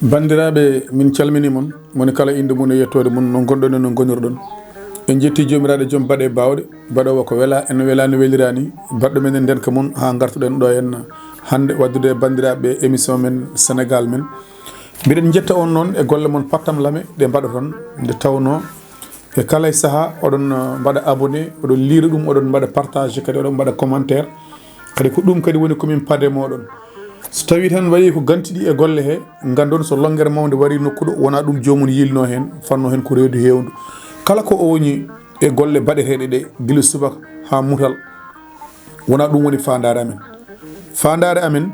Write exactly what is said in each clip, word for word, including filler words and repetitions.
Banndiraaɓe, min calminii mon, moni kala innde mum e yettoode mum, no ngonɗon e no ngonirɗon. En njettii Joomiraaɗo joom baɗe baawɗe, baɗoowo ko welaa, en welaa no weliraani, baɗɗo meɗen ndeenka mum haa ngartuɗen ɗo en hannde waɗdude e banndiraaɓe émission men Sénégal men. Mbiɗen njetta on noon e golle mon pattam lame ɗe mbaɗoton, nde tawnoo e kala e sahaa oɗon, uh, mbaɗa abonné, oɗon liira ɗum, oɗon mbaɗa partage, kadi oɗon mbaɗa commentaire. Kadi ko ɗum kadi woni ko min paade mooɗon. So tawii tan waɗii ko gantiɗi e golle he, nganndon so lonngere mawnde warii nokku ɗo, wonaa ɗum joomum yiilnoo heen, fannoo heen ko reedu heewndu. Kala ko o woni e golle baɗeteeɗe ɗe, gila subaka haa mutal, wonaa ɗum woni faandaare amen. Faandaare amen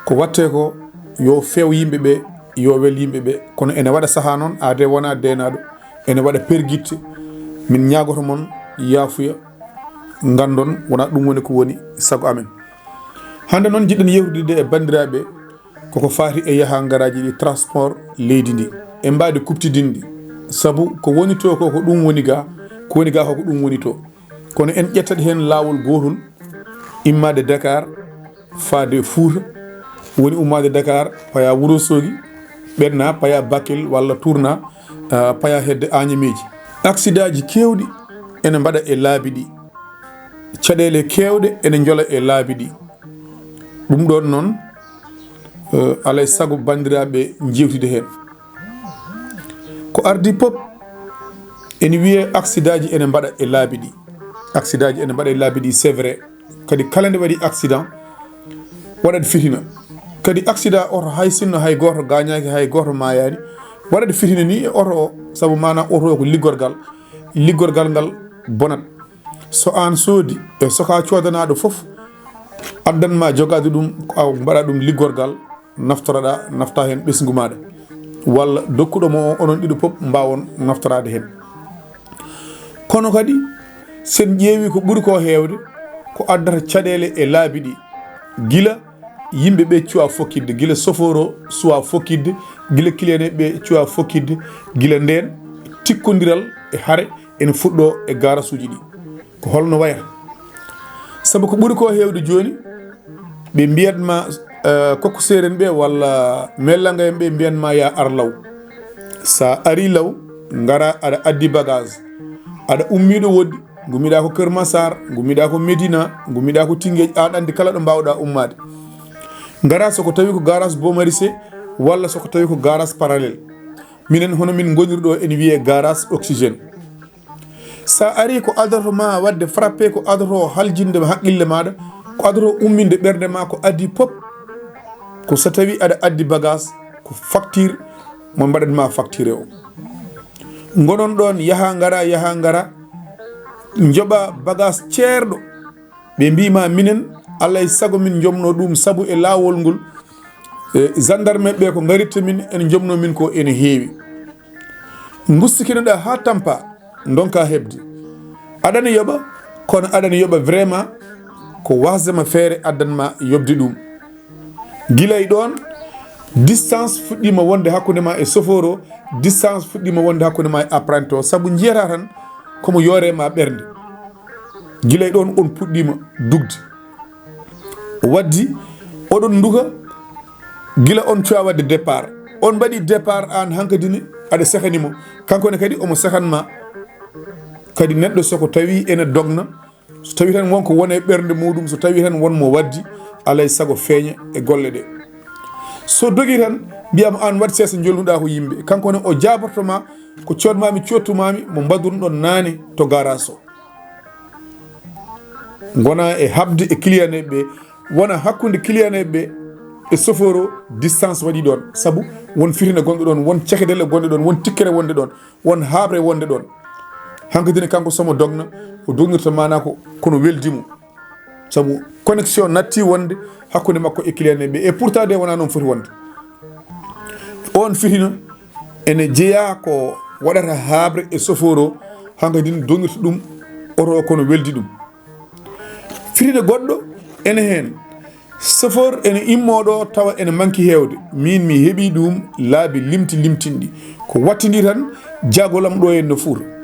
ko waɗtee ko yo feew yimɓe ɓe, yo wel yimɓe ɓe. Kono ene waɗa sahaa noon, aadee wonaa deenaaɗo, ene waɗa pergitte. Min ñaagoto mon yaafuya, nganndon wonaa ɗum woni ko woni sago amen. Hannde noon njiɗɗen yewtidde e banndiraaɓe koko faati e yaha ngaraaji ɗi, transport leydi ndi. En mbaadi kuɓtidinde, sabu ko woni to ko, ko ɗum woni ga, ko woni ga ko, ko ɗum woni to. Kono en ƴettat heen laawol gootol, immaade Dakar, faade Fuuta, woni ummaade Dakar, paya Wurosoogi, ɓenna, paya Bakel walla tourna, ah, paya hedde Añameeji. Aksidaaji keewɗi ene mbaɗa e laabi ɗi. Caɗeele keewɗe ene njola e laabi ɗi. Ɗum ɗoon noon, eh, alay sago banndiraaɓe njeewtide heen. Ko ardii pop, ene wiyee aksidaaji ene mbaɗa e laabi ɗi. Aksidaaji ene mbaɗa e laabi ɗi, c'est vrai. Kadi kala nde waɗi accident, waɗat fitina. Kadi accident oto, hay sinno hay gooto gaañaaki, hay gooto maayaani, waɗat fitina ni e oto o, sabu maanaam oto o ko liggorgal. Liggorgal ngal bonat. So aan soodi e soka coodanaaɗo fof, addan ma jogaade ɗum, ko a mbaɗa ɗum liggorgal, naftoroɗaa, nafta heen ɓesngu maaɗa. Walla dokkuɗo mo o, onon ɗiɗo pop mbaawon naftoraade heen. Kono kadi, sen ƴeewi ko ɓuri ko heewde, ko addata caɗeele e laabi ɗi. Gila yimɓe ɓe cuwa fokkitde, gila sofoor o suwa fokkitde, gila client ɓe cuwa fokkitde, gila ndeen tikkondiral e hare ene fuɗɗo e garasuuji ɗi. Ko holno wayata? Sabu ko ɓuri ko heewde jooni, ɓe mbiyat ma, eh, kokko seeren ɓe walla mellanga en ɓe mbiyat ma ya ar law. Sa ari law, ngara aɗa addi bagage. Aɗa ummiɗo woɗɗi, ngumiɗa ko Kër Massar, ngumiɗa ko Médina, ngumiɗa ko Tinguédj, aɗa andi kala ɗo mbawɗa ummaade. Ngara soko tawi ko garage Bomarisé walla soko tawi ko garage Parallèle. Minen hono min ngoniri ɗo ene wiyee garage Oxygène. Sa ari ko adorto ma wadde frappé, ko adorto haljinde haqqille maɗa, ko adorto umminde ɓernde ma, ko addi pop, ko so tawi aɗa addi bagage, ko facture mo mbaɗat ma facture o. Ngonon ɗon, yaha ngara, yaha ngara, njoɓa bagage ceerɗo. Ɓe mbi ma minen, alay sago min jomno ɗum, sabu e laawol ngol, e gendarme ɓe ko ngaritta min, en jomno min ko ene heewi. Ngustikinoɗa ha tampa, ndonka heɓde. Aɗana yoɓa, kono aɗana yoɓa vraiment ko wasdema feere addan ma yoɓde ɗum. Gila e ɗon, distance fuɗɗima wonde hakkunde ma e sofoor o, distance fuɗɗima wonde hakkunde ma e apprenti o, sabu jiyata tan komo yoore ma ɓernde. Gila e ɗon on puɗɗima dugde. Waddi oɗon nduka gila on cuwa wadde départ. On mbaɗi départ an hankadine aɗa sehani mo. Kanko ne kadi omo sehan ma. Kadi neɗɗo soko tawi ene dogna, so tawi tan wonko woni e ɓernde muɗum, so tawi tan won mo waddi, alay sago feeña e golle ɗe. So dogi tan, mbiyam an waɗ seesa jolnuɗa ko yimɓe. Kanko ne o jaborto ma ko codmami, cottumami, mo mbaddunoɗon naane to garage o. Gona e habde e client ɓe, wona hakkunde client ɓe e sofoor o distance waɗi ɗon. Sabu won fitina gonɗo ɗon, won cekadelle gonɗe ɗon, won tikkere wonde ɗon, won haɓre wonde ɗon. Hankadine kanko somo dogna, o dognirta mana ko kono weldi mo. Sabu connexion natti wonde hakkunde makko e client ɓe. Et pourtant de wona noon foti wonde. On fitina ene jeeya ko waɗata haɓre e sofoor o, hankadine dognirta ɗum oto o kono weldi ɗum. Fitina goɗɗo ene heen. Sofoor ene immo ɗo tawa ene manki heewde. Min mi heɓi ɗum laabi limti limtinɗi. Ko wattidi tan jagolam ɗo en no Fuuta.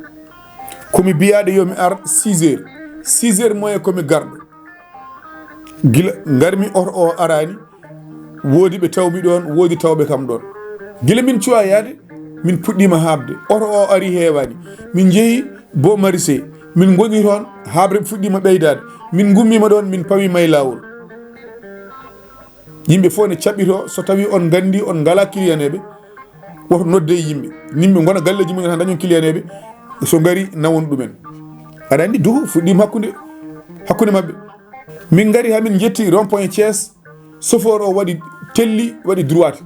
Komi biyaɗo yomi ar six heures. Six heures moyen komi garɗo. Gila ngarmi oto o arani, woodi ɓe tawmi ɗon, woodi tawɓe kam ɗon. Gila min cuwa yaade, min puɗɗiima haaɓde. Oto o ari heewaani. Min njehi Bo Marisee. Min ngoni toon, haaɓre fuɗɗiima ɓeydaade. Min ngummiima ɗoon, min pawiima e laawol. Yimɓe fof ne caɓɓitoo, so tawii on nganndii on ngalaa kiliyaneeɓe, woto nodde yimɓe. Yimɓe ngona galleeji mum en, haa ndañon kiliyaneeɓe, so ngarii nawon ɗumen. Aɗa anndi duhu fuɗɗiima hakkunde, hakkunde maɓɓe. Min ngari haa min njetti rond point Thiès, chauffeur o waɗi telli, waɗi droite.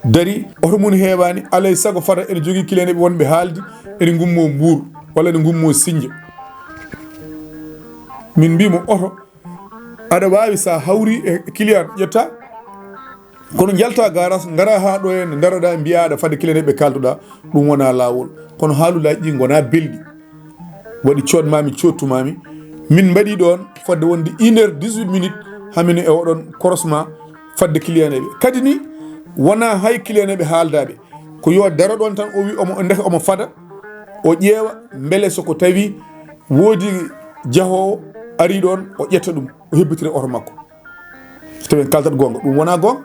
Dari, oto mum heewaani, alaa e sago fada ene jogii kiliyaneeɓe wonɓe haaldi, ene ngummoo Mbuur, walla ene ngummoo Sinnje. Min mbii mo oto, aɗa waawi so a hawri e kiliyan ƴetta, kono njalta garas, ngara haa ɗo en, ndaroɗaa, mbiyaa aɗa fada kiliyaneeɓe kaalduɗaa, ɗum wonaa laawol. Kono haalulaaji ɗi ngonaa belɗi. Waɗi coodmaami, coodtumaami. Min mbaɗi ɗoon fodde wonde une heure dix-huit minutes, hamin e oɗon korosma fadde kiliyaneeɓe. Kadi ni, wonaa hay kiliyaneeɓe haaldaaɓe. Ko yo daro ɗoon tan, o wi omo, ndeke omo fada, o ƴeewa mbele so ko tawi woodi jahoowo ari ɗoon, o ƴetta ɗum, o hebbitira oto makko. So tawi en kaltat goonga, ɗum wonaa goonga.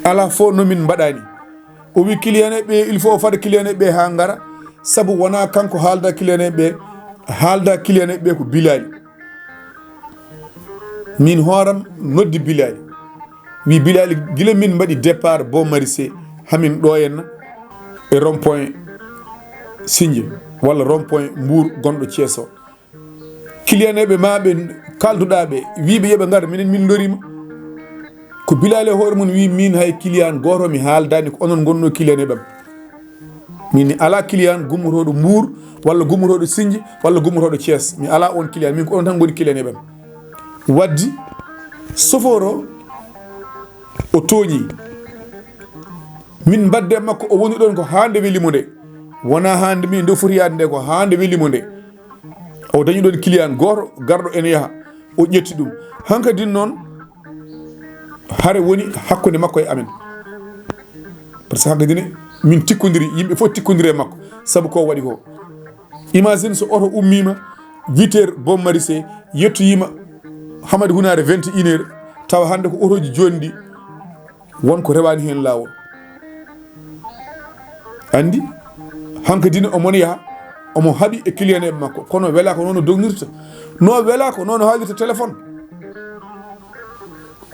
Alaa fof no min mbaɗani. O wi kiliyaneeɓe, il faut o fada kiliyaneeɓe haa ngara, sabu wonaa kanko haalda kiliyaneeɓe, haalda kiliyaneeɓe ko Bilali. Min hooram noddi Bilali. Wi Bilali, gila min mbaɗi départ Bon Marisé, hamin ɗo henna e rond point Sindia, walla rond point Mbour gonɗo Thiès o. Kiliyaneeɓe ma ɓe kalduɗaa ɓe, wiiɓe yo ɓe ngar, minen min loriima. Ko Bilali e hoore mum wi min hay kiliyan gooto mi haaldaani, ko onon ngonnoo kiliyaneeɓe am. Min mi alaa kiliyan gummotooɗo Mbuur, walla gummotooɗo Sindia, walla gummotooɗo Thiès. Mi alaa oon kiliyan, min ko onon tan ngoni kiliyaneeɓe am. Waddi, sofoor o, o tooñii. Min mbadde e makko, o woni ɗoon ko haa nde weli mo nde. Wonaa haa nde mi, nde foti yaade nde, ko haa nde weli mo nde. O dañi ɗoon kiliyan gooto, garɗo ene yaha, o ƴetti ɗum. Hankadi noon, hare woni hakkunde makko e amen. Par ce que hankadi ne, min tikkondiri, yimɓe fof tikkondiri e makko, sabu ko waɗi ko. Imagine so oto ummiima huit heures Bon Marisé, yettoyiima Hamadi Hunaare vingt et une heures, tawa hannde ko otooji jooni ɗi, won ko rewaani heen laawol. Anndi, hankadi ne omo yaha, omo haɓi e kiliyaneeɓe makko, kono welaa ko noon o dognirta. No welaa ko noon o haalirta téléphone.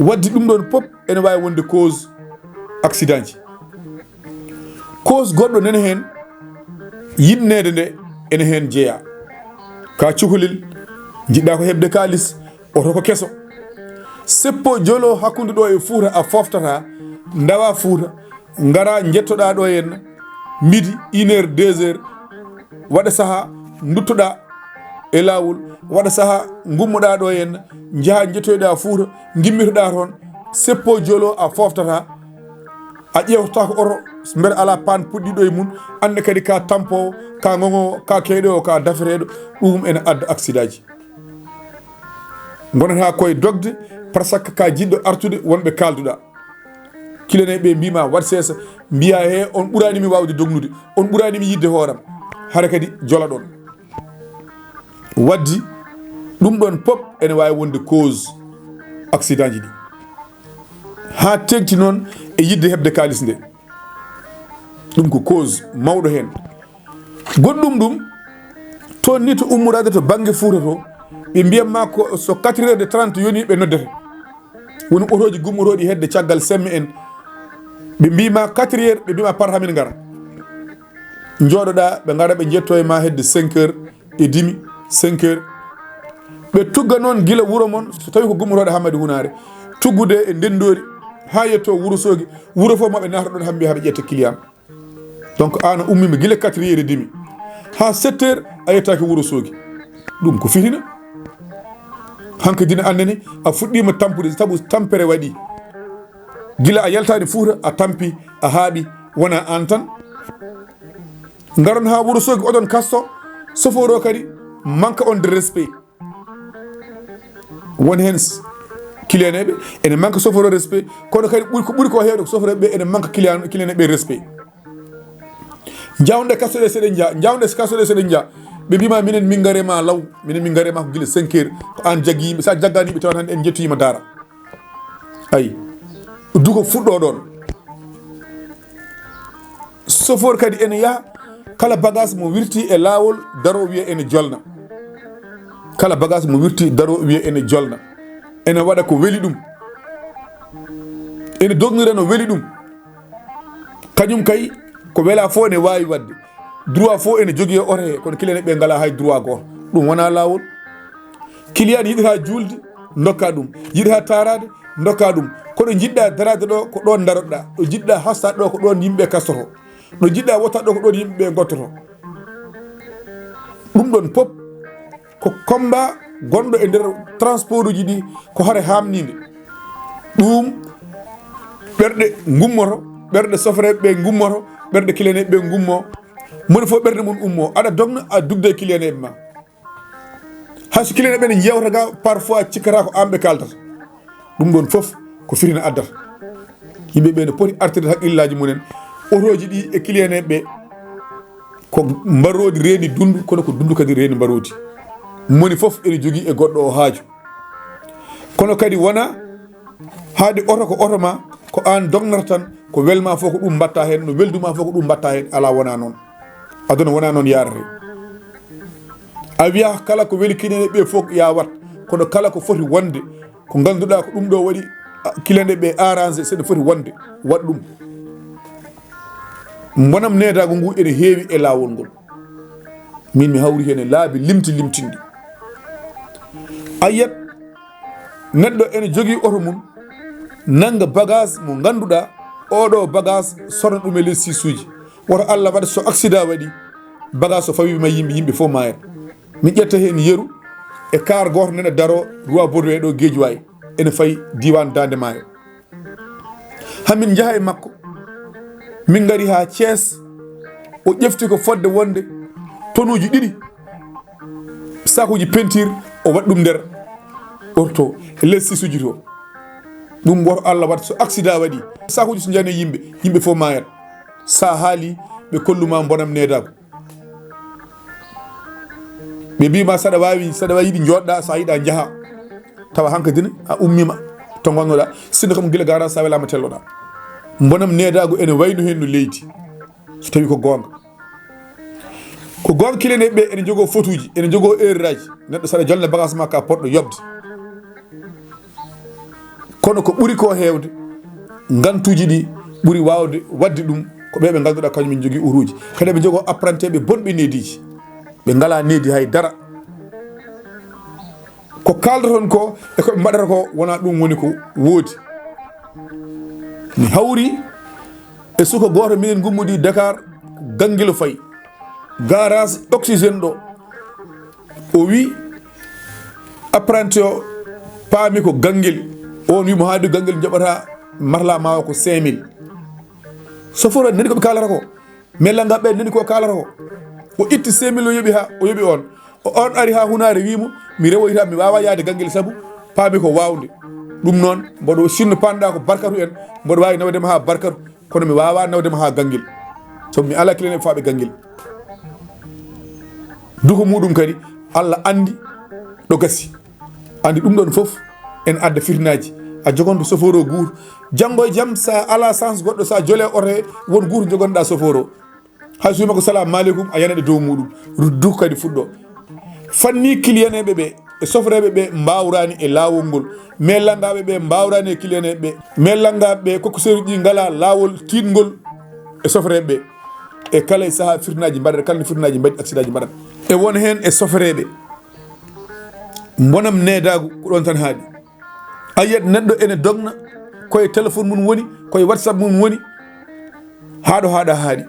Waddi ɗum ɗoon pop ene waawi wonde cause accident ji. Cause goɗɗo nene heen, yiɗneede nde ene heen jeyaa. Ka cukalel, njiɗɗaa ko heɓde kaalis, oto ko keso. Seppo jolo hakkunde ɗo e Fuuta a foftata, ndawa Fuuta, ngara njettoɗaa ɗo henna, midi, une heure, deux heures, waɗa sahaa nduttoɗaa e laawol, waɗa sahaa ngummoɗaa ɗo henna, njaha njettoyɗaa Fuuta, ngimmitoɗaa toon, seppo jolo a foftata, a ƴeewtata ko oto, mbeɗa alaa paan puɗɗiɗo e mum, annde kadi ka tampoowo, ka ŋoŋoowo, ka keyɗoowo, ka dafeteeɗo, ɗum ene adda accident ji. Ngonata koye dogde, par ce que ka jiɗɗo artude wonɓe kalduɗaa. Kiliyaneeɓe ɓe mbiima waɗ seesa, mbiya he on ɓuraani mi waawde dognude, on ɓuraani mi yiɗde hooram. Hara kadi jola ɗon. Waddi ɗum ɗon pop ene waawi wonde cause accident ji ɗi. Haa teeŋti noon e yiɗde heɓde kaalis nde. Ɗum ko cause mawɗo heen. Goɗɗum ɗum, toon ni to ummoraade to bannge Fuuta to, ɓe mbiyat ma ko so quatre heures de trente yoni ɓe noddete. Woni otooji gummotooɗi hedde caggal semme en. Ɓe mbii ma quatre heures, ɓe mbii ma par hamin ngara. Njooɗoɗaa, ɓe ngara ɓe njetto e ma hedde cinq heures et demi, cinq heures. Ɓe tugga noon gila wuro mon, so tawi ko gummotooɗo Hammadi Hunaare, tuggude e Ndenndoori haa yetto Wuro Soogi, wuro fof maɓe naata ɗoon haa mbiya haa ɓe ƴetta kiliyan. Donc, aan a ummiima gila quatre heures et demi haa sept heures, a yettaaki Wuro Soogi. Ɗum ko fitina. Hankadi ne annene a fuɗɗiima tampude, sabu tampere waɗi. Gila a yaltaani Fuuta, a tampi, a haaɓi, wonaa aan tan. Ngaron haa Wuro Soogi, oɗon kasto, sofoor o kadi manque on de respect. Won heen s-, kiliyaneeɓe ene manque sofoor o respect, kono kadi ɓuri ko, ɓuri ko heewde ko sofoor ɓe ene manque kiliyan, kiliyaneeɓe respect. Njawnde kasoɗe seɗen nja, njawnde kasoɗe seɗen nja. Ɓe mbiima minen min ngare ma law, minen min ngare ma ko gila cinq heures, ko aan jaggi yimɓe, so a jaggaani yimɓe tawa tan en njettoyiima dara. Ayi, duko fuɗɗo ɗoon. Chauffeur kadi ene yaha, kala bagage mo wirti e laawol, daro wiya ene jolna. Kala bagage mo wirti, daro wiya ene jolna. Ene waɗa ko weli ɗum. Ene dognira no weli ɗum. Kañum kay, ko wela fof ene waawi waɗde. Droit fof ene jogii e oto he, kono client ɓe ngalaa hay droit gooto. Ɗum wonaa laawol. Client yiɗata juulde, ndokka ɗum. Yiɗata taaraade, ndokka ɗum. Kono jiɗɗa daraade ɗo, ko ɗoon ndaroɗa. Ɗo jiɗɗa hastaade ɗo, ko ɗoon yimɓe kastoto. Ɗo jiɗɗa wota ɗo, ko ɗoon yimɓe ɓe ngottoto. Ɗum ɗoon fof ko combat gonɗo e nder transport uji ɗi, ko hoore haamniinde. Ɗum ɓerɗe ngummoto, ɓerɗe sofreeɓe ɓe ngummoto, ɓerɗe client ɓe ngummo. Moni fof ɓernde mum ummo, aɗa dogna, a dugde e client ma. Hay so client ɓe ne njewta ga, parfois cikkata ko an ɓe kaldata. Ɗum ɗoon fof ko fitina addata. Yimɓe ɓe ne poti artirde haqqillaaji mumen. Otooji ɗi e client ɓe ko mbaroodi reeni dundu, kono ko dundu kadi reeni mbaroodi. Moni fof ene jogii e goɗɗo o haaju. Kono kadi wona haade oto ko oto ma, ko an dognata tan, ko welma fof ko ɗum mbatta heen, no welduma fof ko ɗum mbatta heen, ala wona noon. Aduna wona noon yarate. A wiya kala ko weli client ɓe fof ya wat, kono kala ko foti wonde, ko ngannduɗaa ko ɗum ɗo waɗi, a, client ɓe arrangé, seɗa foti wonde, waɗ ɗum. Bonam needaagu ngu ene heewi e laawol ngol. Min mi hawri heen e laabi limti limtinɗi. A yiyat neɗɗo ene jogii oto mum, nannga bagage mo ngannduɗaa, oɗo bagage sona ɗum e les sisuuji. Woto Allah waɗ so accident waɗi, bagage so fawi ma yimɓe, yimɓe fof maayat. Mi ƴetta heen yeru e kaar gooto nena daro Roi Baudouin ɗo Guédiawaye, ene fayi diiwaan Daande Maayo. Hamin njaha e makko, min ngari haa Thiès, o ƴefti ko fodde wonde tonuuji ɗiɗi, sakuuji peinture, o waɗi ɗum nder oto, e les sisuuji to. Ɗum woto Allah waɗ so accident waɗi, sakuuji so njani yimɓe, yimɓe fof maayat. Sa haali, ɓe kolluma bonam needaagu. Ɓe mbima saɗa waawi, saɗa waawi yiɗi jooɗɗa, sa yiɗa njaha. Tawa hankadine a ummima to ngonnoɗa, sinno kam gila gara sa welama telloɗa. Bonam needaagu ene wayno hen no leydi, so tawi ko goonga. Ko goonga, client ɓe ene jogoo fotuuji, ene jogoo heure aji. Neɗɗo saɗa jolna bagage ma ka poɗɗo yoɓde. Kono ko ɓuri ko heewde, ngantuuji ɗi ɓuri waawde waɗde ɗum ko ɓe ɓe ngannduɗaa kañum en njogii otoji. Kadi ɓe njogoo apprenti ɓe bonɓe neediiji. Ɓe ngalaa needi hay dara. Ko kaaldoton ko e ko ɓe mbaɗata ko wonaa ɗum woni ko woodi. Mi hawri e suka gooto minen gummudi Dakar, Gangel Faye. Garage oxygène ɗo. O wi apprenti o paami ko Gangel. On wi mo haadi Gangel joɓata marla ma o ko cinq mille. Chauffeur o nani ko ɓe kaalata ko. Mellanga ɓe nani ko kaalata ko. O itti cinq mille o yoɓi ha, o yoɓi on. O on ari ha hunaare wi mo, mi rewoyta, mi wawa yaade Gangel sabu paami ko wawnde. Ɗum noon, mboɗo sinno panɗa ko Barkatu en, mboɗo wawi nawde ma ha Barkatu. Kono mi wawa nawde ma ha Gangel. Sabu mi ala client faaɓe Gangel. Duko muɗum kadi, Allah andi ɗo gasi. Andi ɗum ɗon fof en adda fitnaji. A jogonto chauffeur o guur. Janngo e jam sa ala chance goɗɗo sa jole oto he won guur jogonɗa chauffeur o. Hay so wima ko salamu aleykum a yanat e dow muɗum. Ruddu kadi fuɗɗo. Fanni client ɓe ɓe e sofreɓe ɓe mbawrani e lawol ngol. Mais langaɓe ɓe mbawrani e client ɓe. Mais langaɓe ɓe kokkoseeruji ɗi ngala lawol tiɗngol e sofreɓe ɓe. E kala e saaha fitnaji mbaɗata, kala no fitnaji mbaɗi accident ji mbaɗata. E won hen e sofreɓe. Bonam needagu ko ɗon tan haaɗi. A yiyat neɗɗo ene dogna, koye téléphone mum woni, koye WhatsApp mum woni, haa ɗo haaɗa haaɗi.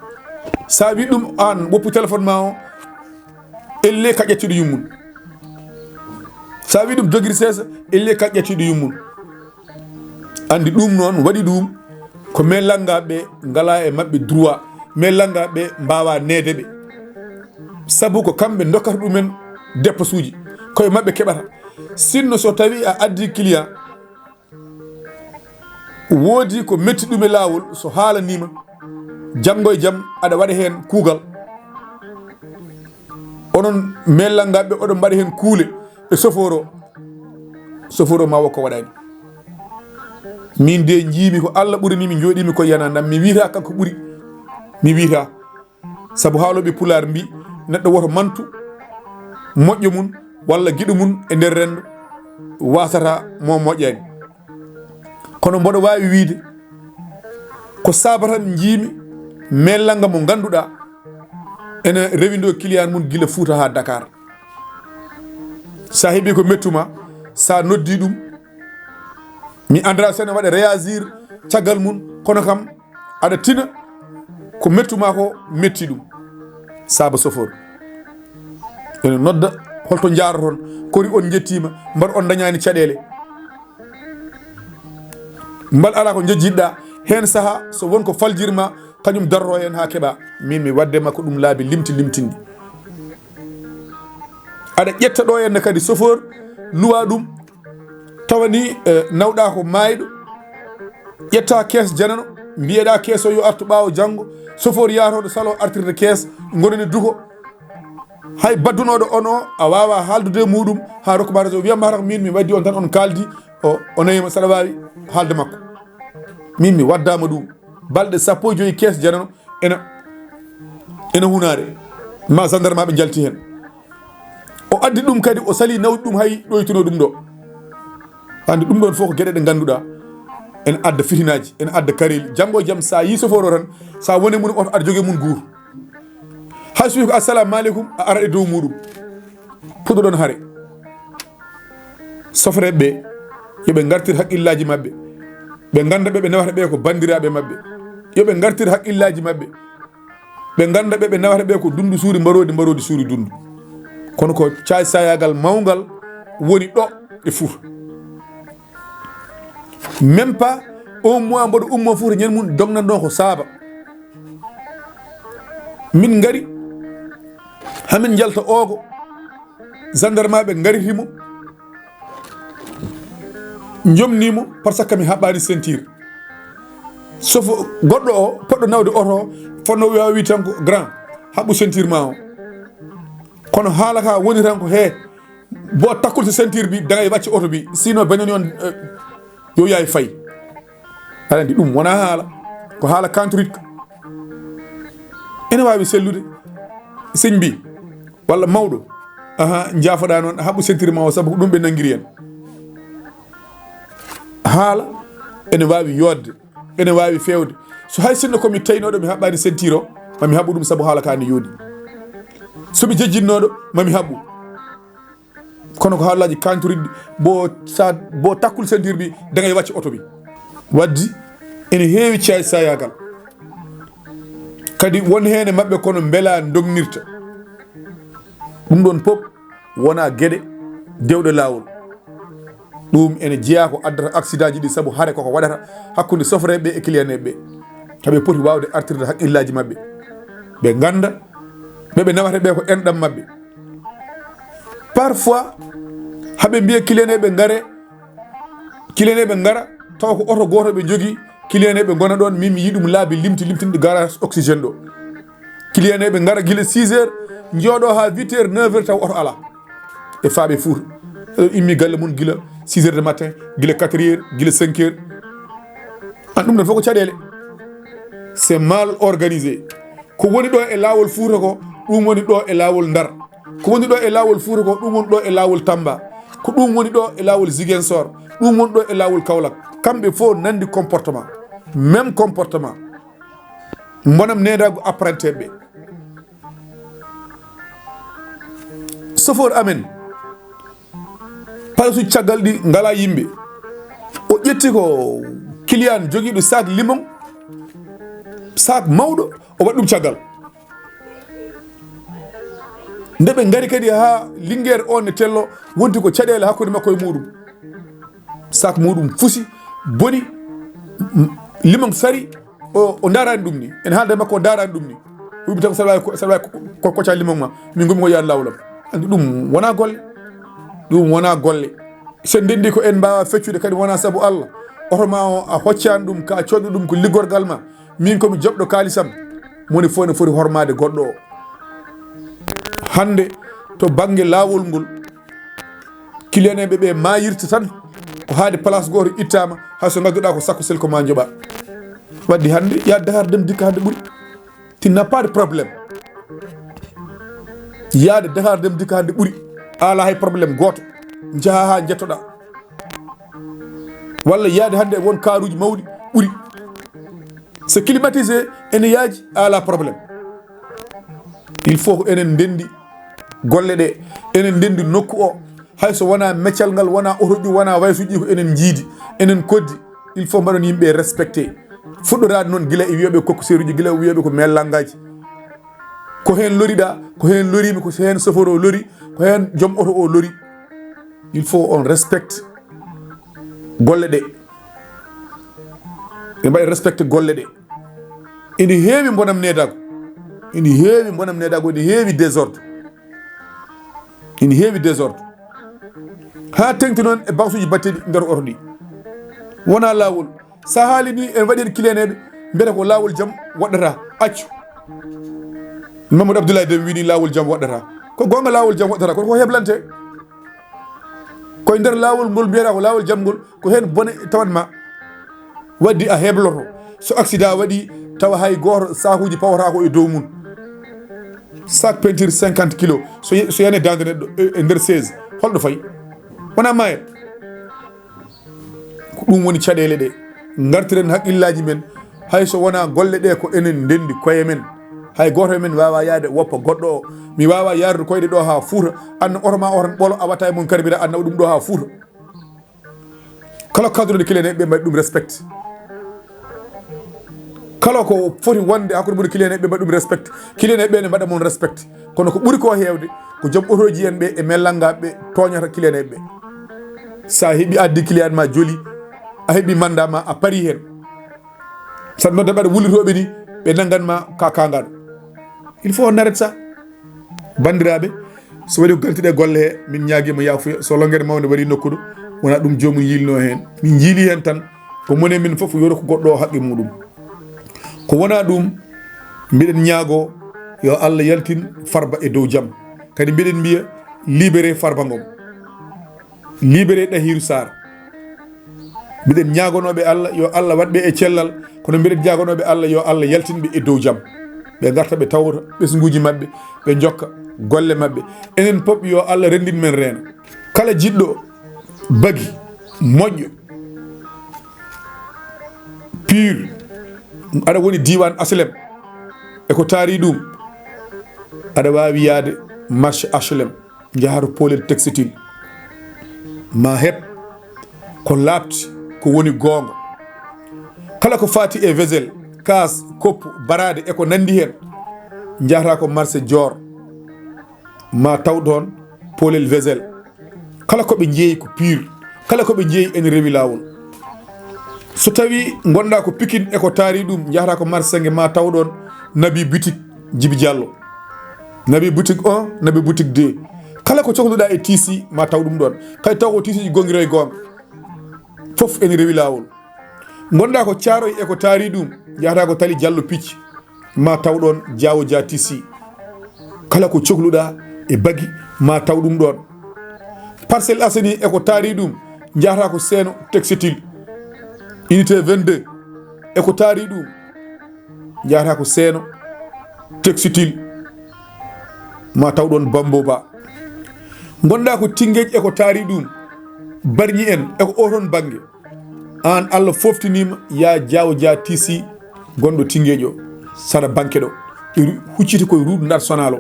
Sa wi ɗum an woppu téléphone ma o, elle ka ƴettude yummum. Sa wi ɗum dogir seesa, elle ka ƴettude yummum. Andi ɗum noon waɗi ɗum ko mais langaɓe ngala e maɓɓe droit, mais langaɓe mbawa neede ɓe. Sabu ko kamɓe dokkata ɗumen dépense uji, koye maɓɓe keɓata. Sinno so tawi a addi client, woodi ko metti ɗum e laawol, so haalanima, janngo e jam aɗa waɗa heen kuugal. Onon mais langaɓe oɗon mbaɗa heen kuule e soforo. Soforo ma wokko waɗani. Min de jiimi ko Allah ɓurani mi, jooɗimi ko yana ndam mi wiita kanko ɓuri. Mi wiyata, sabu haalooɓe Pulaar mbi, neɗɗo woto mantu moƴƴo mum walla giɗo mum e nder renndo, wasata mo moƴƴaani. Kono mboɗo waawi wiyde ko saaba tan njiimi, meellanga mo ngannduɗaa ene rewindo client mum gila Fuuta haa Dakar. Sa heɓi ko mettu ma, sa noddi ɗum, mi andra sene waɗa réagir caggal mum, kono kam aɗa tina ko mettu ma ko metti ɗum. Saaba sofor ene nodda, holto njaaroton? Kori on njettiima, mbar on dañaani caɗeele? Mbal ala ko njejjitɗa heen saha, so won ko faljirma, kañum darro heen haa keɓa. Min mi wadde makko ɗum laabi limti limtinɗi. Aɗa ƴetta ɗo henne kadi chauffeur, luwa ɗum, tawa ni, eh, nawɗa ko maayɗo, ƴetta kees janano, mbiyeɗa kees o yo artu ɓaawo janngo, chauffeur yahtoɗo salo artirde kees, ngonani duko. Hay baddunoɗo on o, a wawa haaldude e muɗum haa rokkuɓa rajo, wiyama hara ko min mi waddi on tan, on kaldi, o, o nayima saɗa wawi haalde makko. Min mi waddama ɗum. Balɗe sappo e joyi kees janano ena, ena hunare. Ma gendarme ɓe jalti hen. O addi ɗum kadi, o sali nawdi ɗum hay ɗoytuno ɗum ɗo. Andi ɗum ɗon fof ko geɗe ɗe ganduɗa ene adda fitinaji, ene adda kareli. Janngo e jam sa yi soforo tan, sa woni mum oto aɗa jogi mum guur. Hay so wi ko assalamu aleykum, a ara e dow muɗum. Puɗɗoɗon hare. Sofreɓe ɓe, yo ɓe ngartir haqqillaji maɓɓe. Ɓe ganda ɓe, ɓe nawata ɓe ko bandiraɓe maɓɓe. Yo ɓe ngartir haqqillaji maɓɓe. Ɓe ganda ɓe, ɓe nawata ɓe ko dundu suuri mbarodi, mbarodi suuri dundu. Kono ko caay sayagal mawngal woni ɗo e Fuuta. Même pas un mois mboɗo ummo Fuuta ñande mum dognan ɗon ko saaba. Min ngari, hamin jalta ogo, gendarme ɓe ngariti mo, jomni mo, par ce que mi haɓɓani ceinture. Sauf goɗɗo o, poɗɗo nawde oto o, fonno wiya, wi tan ko grand, haɓɓu ceinture ma o. Kono haala ka woni tan ko he, bo takkude ceinture bi, dagay wacce oto bi, sinon benon yon, eh, yo yaay fay. Aɗa andi ɗum wona haala, ko haala kantorit ko. Ene wawi sellude, sëñ bi, walla mawɗo, aha, jaafoɗa noon, haɓɓu ceinture ma o, sabu ko ɗum ɓe nangiri en. Haala ene wawi yodde, ene wawi fewde. So hay sinno komi taynoɗo, mi haɓɓani ceinture o, mami haɓɓu ɗum, sabu haala ka ne yooɗi. Somi jejjinnoɗo, mami haɓɓu. Kono ko haalaji kantoriɗi, bo sa, bo takkul ceinture bi, dagay wacce oto bi. Waddi ene heewi caay sayagal. Kadi won heen e maɓɓe kono mbela dognirta. Ɗum ɗon pop wona geɗe dewɗe laawol. Ɗum ene jeyaa ko addata accident ji ɗi, sabu hare koko waɗata hakkunde sofreeɓe e client ɓe. Haɓe poti waawde artirde haqqillaaji maɓɓe. Ɓe ngannda ɓe ɓe nawata ɓe ko enɗam maɓɓe. Parfois, haɓe mbiya client ɓe ngare, client ɓe ngara, tawa ko oto gooto ɓe njogii, client ɓe ngona ɗon, min mi yiɗum laabi limti, limtinɗi garage oxygène ɗo. Client ɓe ngara gila six heures, njooɗo haa huit heures, neuf heures, tawa oto alaa. E faaɓe Fuuta. Eɗo immi galle mum gila six heures de matin, gila quatre heures, gila cinq heures. An ɗum ɗon fof ko caɗeele. C'est mal organisé. Ko woni ɗo e laawol Fuuta ko, ɗum woni ɗo e laawol Ndar. Ko woni ɗo e laawol Fuuta ko, ɗum woni ɗo e laawol Tamba. Ko ɗum woni ɗo e laawol Ziguinchor. Ɗum woni ɗo e laawol Kaolack. Kamɓe fof nandi comportement. Même comportement. Mbonam neenaagu apprenti ɓe. Chauffeur amen, palasu caggal ɗi ngala yimɓe. O ƴetti ko client jogiiɗo sac limon, sac mawɗo, o waɗi ɗum caggal. Nde ɓe ngari kadi haa Linguère, on ne tello, wonti ko caɗeele hakkunde makko e muɗum. Sac muɗum fusi, boni, m-, limon sari, o, o ndarani ɗum ni. En haalde makko o ndarani ɗum ni. Wiɓe tan ko saɗa wawi ko, saɗa wawi ko, ko, ko ca limon ma. Min gomi ko yaade lawol am. Andi ɗum wona golle. Ɗum wona golle. Sen ndendi ko en mbawa feccude kadi wona sabu Allah. Oto ma o a hoccani ɗum, ka coɗɗo ɗum ko liggorgal ma. Min komi joɓɗo kalisam. Moni fof ne foti hormade goɗɗo o. Hande to bangge lawol ngol, client ɓe ɓe mayirta tan ko haade place goto ittama, hay so gadduɗa ko sakko sel ko ma joɓa. Waddi hande ya Dakar dem dikka hande ɓuri. Tu n'as pas de problème. Yaade Dakar Dem Dikk hannde ɓuri. A alaa hay problème gooto. Njaha haa njettoɗaa. Walla yaade hannde e won kaaruuji mawɗi ɓuri. C'est climatisé, ene yaaji, a alaa problème. Il faut ko enen ndenndi golle ɗe, enen ndenndi nokku o. Hay so wonaa meccal ngal, wonaa otoji, wonaa waysuuji, ko enen njiidi, enen koddi. Il faut mbaɗon yimɓe respecté. Fuɗɗoraade noon gila e wiyooɓe kokkoseeruuji, gila e wiyooɓe ko meellangaaji. Ko heen loriɗaa, ko heen loriimi, ko heen soforo lori, ko heen joom oto o lori. Il faut on respecte golle ɗe. Ɓe mbaɗi respecte golle ɗe. Ene heewi mbonam needaago. Ene heewi mbonam needaago, ene heewi désordre. Ene heewi désordre. Haa teŋti noon e baksuuji batteɗi nder oto ɗi. Wonaa laawol. So a haali ni, en mbaɗi heen kiliyaneeɓe, mbiyata ko laawol jam waɗɗata. Accu. Mamadou Abdoulaye Dem wini laawol jam waɗɗata. Ko goonga, laawol jam waɗɗata, kono ko heblante. Koye nder laawol ngol mbiyata ko laawol jam ngol, ko heen bone tawat ma. Waddi a hebloto. So accident waɗi, tawa hay gooto saakuuji pawataa ko e dow mum. Sac peinture cinquante kilos, so ye-, so yani daande neɗɗo e, e nder seize, holɗo fayi? Wonaa maayat. Ko ɗum woni caɗeele ɗe. Ngartiren haqqillaaji men, hay so wonaa golle ɗe ko enen ndenndi koye men. Hay gooto e men waawaa yahde woppa goɗɗo o. Mi waawaa yahrude koyɗe ɗo haa Fuuta, anna oto ma o tan ɓolo, a watta e mum carburant, a nawa ɗum ɗo haa Fuuta. Kala ko kaddunoo e client ɓe, mbaɗi ɗum respect. Kala ko foti wonde hakkunde mon e client ɓe, mbaɗi ɗum respect. Client ɓe ne mbaɗa mon respect. Kono ko ɓuri ko heewde, ko joom otooji en ɓe e mellangaaɓe ɓe tooñata client ɓe. So a heɓi addi client ma joli, a heɓi mandat ma, a pari heen. Saɗa nodda ɓaɗa wullitooɓe ni, ɓe nanngan ma ka kaangaɗo. Il faut on arrête ça. Banndiraaɓe, so waɗi ko ganti ɗe golle he, min ñaagiima yaafuya. So longere mawnde waɗi nokkuɗo, wona ɗum joomum yiilno heen. Min njiili heen tan, ko mone min fof yoro ko goɗɗo o haqqe muɗum. Ko wona ɗum, mbiɗen ñaago yo Allah yaltin Farba e dow jam. Kadi mbiɗen mbiya, libéré Farba Ngom. Libéré Ɗahiiru Saar. Mbiɗen ñaagonooɓe Allah, yo Allah waɗ ɓe e cellal, kono mbiɗen ñaagonooɓe Allah, yo Allah yaltin ɓe e dow jam. Ɓe ngarta, ɓe tawta ɓesnguuji maɓɓe, ɓe njokka golle maɓɓe. Enen pop, yo Allah renndin men reena. Kala jiɗɗo bagi moƴƴo, pur, aɗa woni diiwaan H L M, e ko taari ɗum, aɗa waawi yahde marché H L M. Njaha to Poolel Textile, ma heɓ ko laaɓti, ko woni goonga. Kala ko faati e vaisselle, kaas, koppu, baraade e ko nanndi heen, njahata ko marché Dior, ma taw ɗoon Poolel Vaisselle. Kala ko ɓe njeeyi ko pur, kala ko ɓe njeeyi ene rewi laawol. So tawi ngonɗa ko Pikine e ko taari ɗum, njahata ko marché Sennge, ma taw ɗoon Nabi Boutique Djiby Diallo. Nabi Boutique un, Nabi Boutique deux. Kala ko cohluɗa e tisi, ma taw ɗum ɗoon. Kadi taw ko tisiji gonngiro e goonga. Fof ene rewi laawol. Ngonɗa ko Caaroy e ko taari ɗum, njahata ko Tali Diallo Picc, ma taw ɗoon Diawo Dia Tissi. Kala ko cohluɗa e bagi, ma taw ɗum ɗoon. Parcelles Assainies e ko taari ɗum, njahata ko Seeno Textile. Unité vingt-deux e ko taari ɗum, njahata ko Seeno Textile, ma taw ɗoon Bambo Ba. Ngonɗa ko Tingeej e ko taari ɗum, Barñi en e ko oton bannge. Aan, Allah foftiniima, ya Diawo Dia Tissi, gonɗo Tingeej o, sara banque ɗo. Ɓe ru-, hucciti koye route nationale o.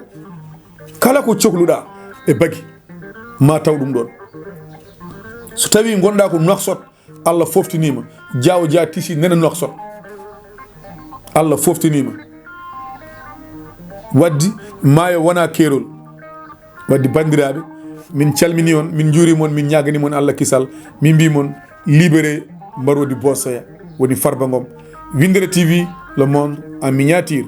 Kala ko cohluɗa e bagi, ma taw ɗum ɗoon. So tawi ngonɗa ko Nouakchott, Allah foftiniima, Diawo Dia Tissi nena Nouakchott. Allah foftiniima. Waddi maayo wona keerol. Waddi banndiraaɓe, min calmini on, min njuurima on, min ñaagani mon Allah kisal, min mbi mon libéré Marodi Bosoya, woni Farba Ngom. Windere T V, le monde en miniature.